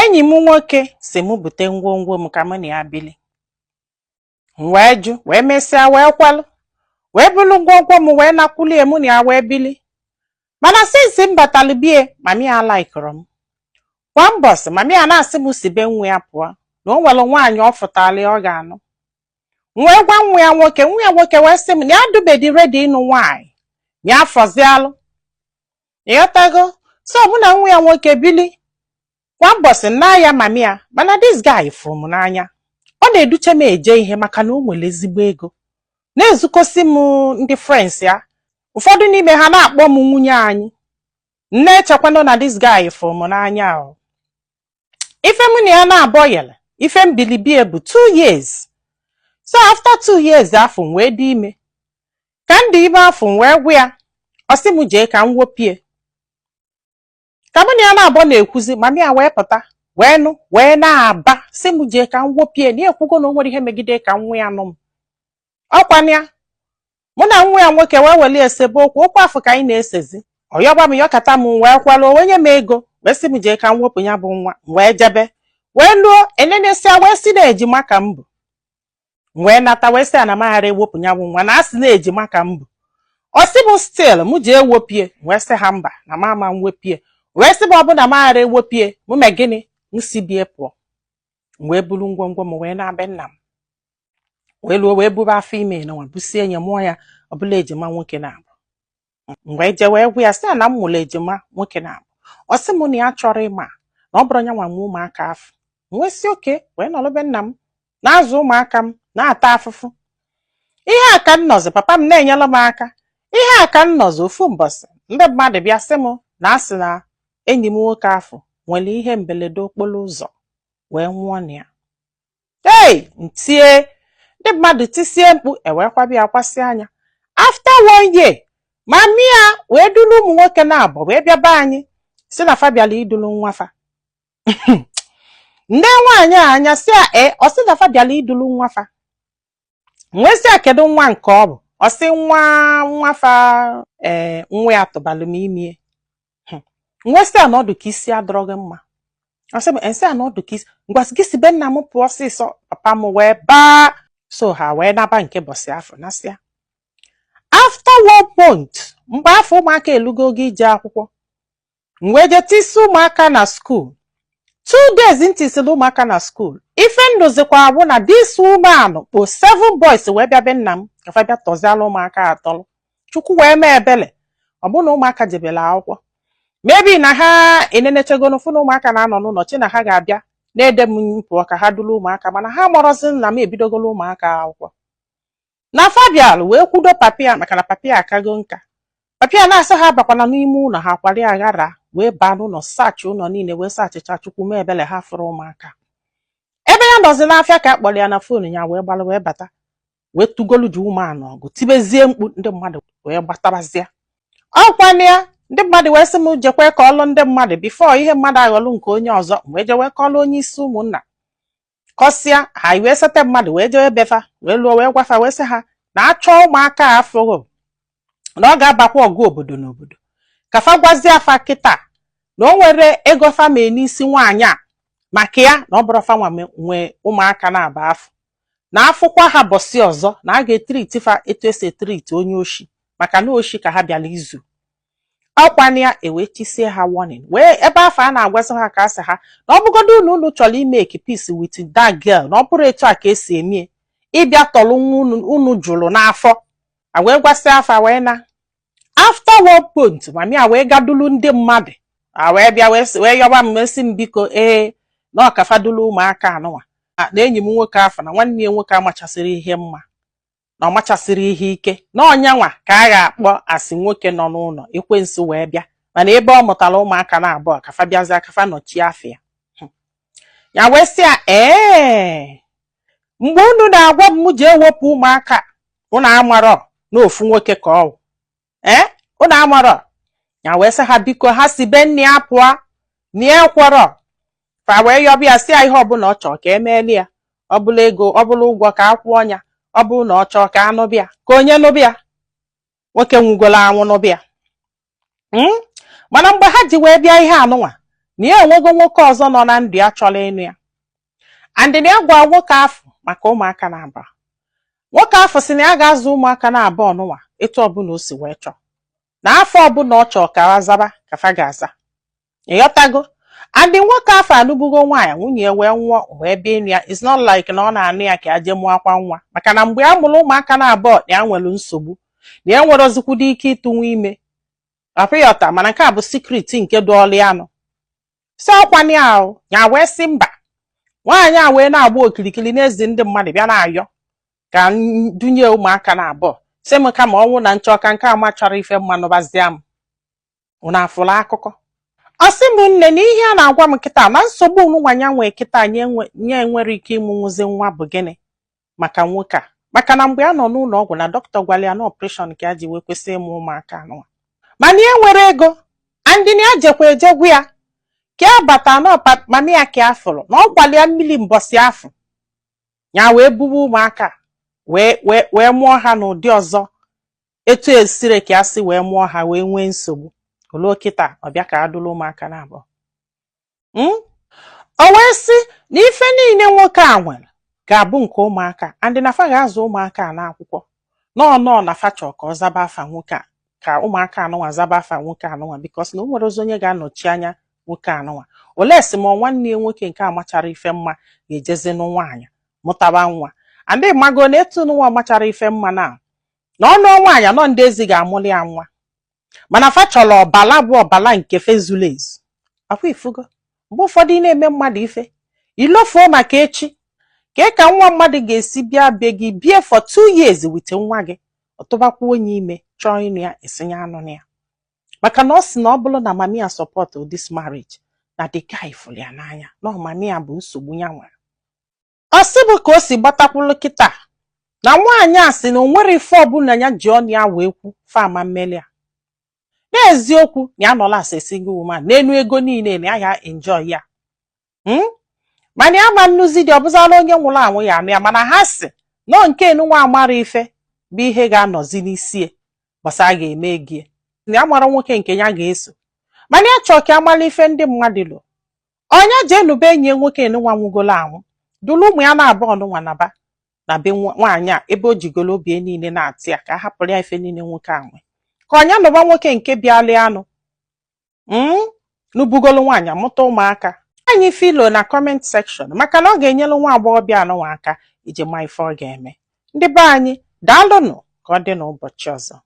Enyi m nwoke si m bute ngwongwo m ka mụ na ya bili. M wee jụ, wee mesịa wee kwelụ, wee bulu ngwongwo m wee nakwulie, mụ na ya wee bili. Mana since m batalụ bie, mummy ya likeụrụ m. Kwa mbọsị, mummy ya na-asị m si be nwa ya pụọ, na o nwere nwaanyị ọ fụtala ọ ga-anụ. M wee gwa nwa ya nwoke, nwa ya nwoke wee sị m na ya dubedi ready ịnụ nwaanyị, ya afọzialụ. Ịghọtago? So mụ na nwa ya nwoke bili. Kwa mbọsị nna ya mummy ya, mana this guy fụrụ m n'anya. Ọ na-eduche m eje ihe maka na o nwere ezigbo ego. Na-ezukọsi m ndị friends ya. Ụfọdụ n'ime ha na-akpọ m nwunye anyị. M na-echekwanụ na this guy fụrụ m n'anya o. Ife mụ na ya na-abọ yele, ife m bilibie bụ 2 years. So after 2 years afọ, m wee dị ime. Ka m dị ime afọ, m wee gwa ya, ọ sị m jee ka m wopie. Ka mụ na ya na-abọ na-ekwuzi, mummy ya wee pụta, wee nụ, wee na-aba, sị m jee ka m wopie, na ya ekwugo na o nwere ihe megide ka nwa ya nụ m. Ọkwanụ ya. Mụ na nwa ya nwoke wee weli esebe okwu, okwu afọ ka anyị na-esezi. Ọ yọgba m yọkata, m wee kwalụ, o wee nye m ego, wee sị m jee ka m wepụ ya bụ nwa. M wee jebe, wee luo enenesia, wee sị na ejima ka m bụ. M wee nata, wee sị ya na m aghara ewepụ ya bụ nwa, na a sị na ejima ka m bụ. Ọ sị m still mụ jee wopie. M wee sị ha mba, na m ama m wepie. Wee sị m ọ bụ na m aghara ewopie, mụ mee gịnị? M si bie pụọ. M wee buru ngwongwo m wee na-abịa nna m, wee luo, wee buru afọ ime nwa, busie nye, mụọ ya, ọbụla ejima nwoke na-abụ. M wee jee wee gwa ya, sị ya na m mụrụ ejima nwoke na-abụ. Ọ sị m na ya chọrọ ịma, na ọ bụrụ ya nwa nwe ụmụaka afọ. M wee sị oke, wee nọrọ be nna m na-azụ ụmụaka m, na-ata afụfụ. Ihe a ka m nọzi, papa m na-enyere m aka. Ihe a ka m nọzi, ofu mbọsị, ndị mmadụ bịa sị m na asị na enyi m nwoke afọ nwere ihe mberede okporo ụzọ wee nwụọ na ya. Ei, ntie, ndị mmadụ tisie mkpu, ewee kwabịa kwasị anya. After one year, mummy ya wee duru ụmụ nwoke na-abụ wee bịa be anyị, si na fa bịara idulu nwa fa. Nne nwaanyị a anya si ya ee, ọ sị na fa bịara idulu nwa fa. Nwee sị ya kedu nwa nke ọ bụ? Ọ sị nwa nwa fa, ee, nwa ya tụbalụ m imie. Nwee sị ya na ọdụ ka isi adọrọ gị mma. Ọ sị m nsị a na ọdụ ka isi ngwa gị si be nna m pụọ ọsịsọ. Papa m wee baa, so ha wee naba nke bọsị afọ nasịa. After one month, mgbe afọ ụmụaka elugo ogo ije akwụkwọ, m wee jee tisi ụmụaka na school. 2 days ntisiri ụmụaka na school, ife ndụzikwa bụ na this woman kpo seven boys wee bịa be nna m ka fa bịa tọziala ụmụaka atọlụ. Chukwu wee mee ebele, ọ bụ na ụmụaka jebere akwụkwọ, maybe na ha enenechegonu fụ na ụmụaka na-anọ n'ụlọ chi na ha ga-abịa na-ede m pụọ ka ha duru ụmụaka, mana ha mọrọzi nna m ebidogolo ụmụaka akwụkwọ. Na fabial wee kwudo papia, maka na papia akago nka. Papia na-asị ha bakwana n'ime ụlọ, ha kwari aghara wee baa n'ụlọ, search ụlọ niile, wee searchịcha. Chukwu mee ebele, ha fụrụ ụmụaka. Ebe ya nọzi n'afịa ka a kpọrọ ya na phone ya, wee gbalụ wee bata, wee tugolu ji ụmụanụ ọgụ, tibezie mkpu, ndị mmadụ wee gbatabazie. Ọkwana ya, ndị mmadụ wee sị m jekwe ka ọlụ ndị mmadụ before ihe mmadụ aghọlụ nke onye ọzọ. Wee jewe kọlụ onye isi ụmụnna, kọsịa ha, wee sete mmadụ wee jewe befa, wee lụọ, wee gwafa, wee sị ha na achọ ụmụaka a afụghị, na ọ ga-abakwa ọgụ obodo n'obodo, ka fa gwazie afa kịta na o nwere ego fa mee n'isi nwaanyị a maka ya, na ọ bụrụ fa nwa nwee ụmụaka na-aba afọ, na afụkwa ha bọsị ọzọ, na a ga-etreati fa etu esi etreati onye oshi, maka na oshi ka ha bịara izu. Ọkwana ya, ewee chisie ha warning, wee ebe afọ a na-agwazi ha ka a sị ha na ọ bụgodo unu unu chọrọ imake peace with that girl, na ọ bụrụ etu a ka esi emie ịbịa tọrọ nwa unu unu jụrụ n'afọ a. Wee gwasị afa wee na after one month, mummy a wee gadulu ndị mmadụ a wee bịa, wee wee yọba m, wee sị m biko, ee, na ọkafadulu ụmụaka anụnwa, na enyi m nwoke afọ na nwanne ya nwoke amachasịrị ihe mma, na ọ machasịrị ihe ike, na ọnyanwa ka a ga-akpọ asị nwoke nọ n'ụlọ ekwensu wee bịa, mana ebe ọ mụtara ụmụaka na abụọ, kafa bịazie kafa nọchie afọ ya. Ya wee sị ya ee, mgbe unu na-agwa m m ji ewepụ ụmụaka, unu amarọ na ofu nwoke ka ọ wụ, ee, unu amarọ. Ya wee sị ha biko, ha si be nne ya pụọ, na ya ekwerọ. Fa wee yọbịa, sị ya ihe ọbụla ọ chọrọ ka emeeli ya, ọ bụla ego, ọ bụla ụgwọ ka a kwụọ ya, ọ bụrụ na ọ chọọ ka anụbịa, ka onye nụbịa nwoke nwugolo anwụ nụbịa. Mana mgbe ha ji wee bịa ihe anụnwa Na ya enwego nwoke ọzọ nọ na ndụ ya chọrọ ịnụ ya, and na ya gwa nwoke afọ maka ụmụaka na-aba. Nwoke afọ si na ya ga-azụ ụmụaka na-abụọ ọnụnwa etu ọbụla o si wee chọọ, na afọ ọbụla ọ chọọ ka ha zaba ka fa ga-aza, ịghọtago? And nwoke afọ anụbugo nwaanyị, nwunye ya wee nwụọ, wee bịa ịnụ ya. It's not like na ọ na-anụ ya ka ya jee mụọ akwa nwa, maka na mgbe a mụrụ ụmụaka na abụọ na ya nwere nsogbu, na ya nwere ozikwudo ike ịtụnwu ime apịghọta. Mana nke a bụ secret nke dụọlụ ya nụ si ọkwana ya ahụ. Ya wee sị mba. Nwaanyị a wee na-agba okirikiri n'ezi ndị mmadụ, bịa na-ayọ ka dunye ụmụaka na abụọ, sị m kama ọnwụ na nchọ ka nke ama chọrọ ife mma nụbazia m. Unu afụla akụkọ? Ọ sị m, nne, na ihe a na-agwa m kịta na nsogbu nwa ya nwee kịta nye enwere ike ịmụnwụzi nwa bụ gịnị? Maka nwoke a, maka na mgbe a nọ n'ụlọ ọgwụ na dọkịta gwara ya na operation ka ya ji wee kwesị ịmụ ụmụaka anụnwa, mana ya nwere ego andị na ya jekwa ejegwu ya ka ya bata na mami ya ka ya fụrụ na ọ gwara ya mmiri mbọsị afọ ya wee buwe ụmụaka wee wee wee mụọ ha n'ụdị ọzọ etu esire ka ya si wee mụọ ha, wee nwee nsogbu oluo kịta. Ọbịa ka adụla ụmụaka na abụọ. O wee sị na ife niile nwoke a nwere ga-abụ nke ụmụaka, and na fa ga-azụ ụmụaka a n'akwụkwọ nọọ nọọ na fa chọọ ka ọ zaba afa nwoke a, ka ụmụaka anụnwa zaba afa nwoke anụnwa, because na o nwere ozi onye ga-anọchi anya nwoke anụnwa. Olee sị ma nwanne ya nwoke nke a machara ife mma ga-ejezi nụ nwaanyị mụtaba nwa, andị mago na etu nwa machara ife mma na na ọnụ nwaanyị anọ ndị ezi ga-amụli ya nwa, mana fa chọrọ ọbala bụ ọbala nke fe zuru ezu. Akwa ifugo, mgbe ụfọdụ ị na-eme mmadụ ife ilofuo maka echi ka ka nwa mmadụ ga-esi bịa be gị bie for 2 years with nwa gị, ọtụbakwa onye ime chọọ ịnụ ya, esinye anụ na ya, maka na ọ sị na ọ bụrụ na mami ya support this marriage, na the guy fụrụ ya n'anya, na mami ya bụ nsogbu ya nwere. Ọ sị bụ ka o si gbatakwulu kịta na nwaanyị a sị na o nwere ife ọbụla ya ji ọnụ ya wee kwu fama mmeli a. N'eziokwu, na ya nọla as a single woman n'elu ego niile na ya ya enjoy ya, Mana ya ma nnụzi dị ọbụzala onye nwụrụ anwụ ya anụ ya, mana ha si nọọ nke nwa amara ife bụ ihe ga-anọzi n'isi gbasa a ga-eme ego na ya mara nwoke nke ya ga-eso. Mana ya chọọ ka amala ife ndị mmadụ lụ ọnya jee nụba enyi ya nwoke nwa nwụgolo anwụ, dụrụ ụmụ ya na-abụọ ọnụnwa naba na be nwaanyị a ebe o jigolo obi niile na-atị ya ka a hapụrụ ya ife niile nwoke a nwe, ka ọnya nụba nwoke nke bịalị anụ nụbugolo nwaanyị amụta ụmụaka anyị. Filo na comment section, maka na ọ ga-enyere nwa agbọghọbịa anụnwa aka iji ma ife ọ ga-eme. Ndị be anyị, daalụnụ. Ka ọ dị n'ụbọchị ọzọ.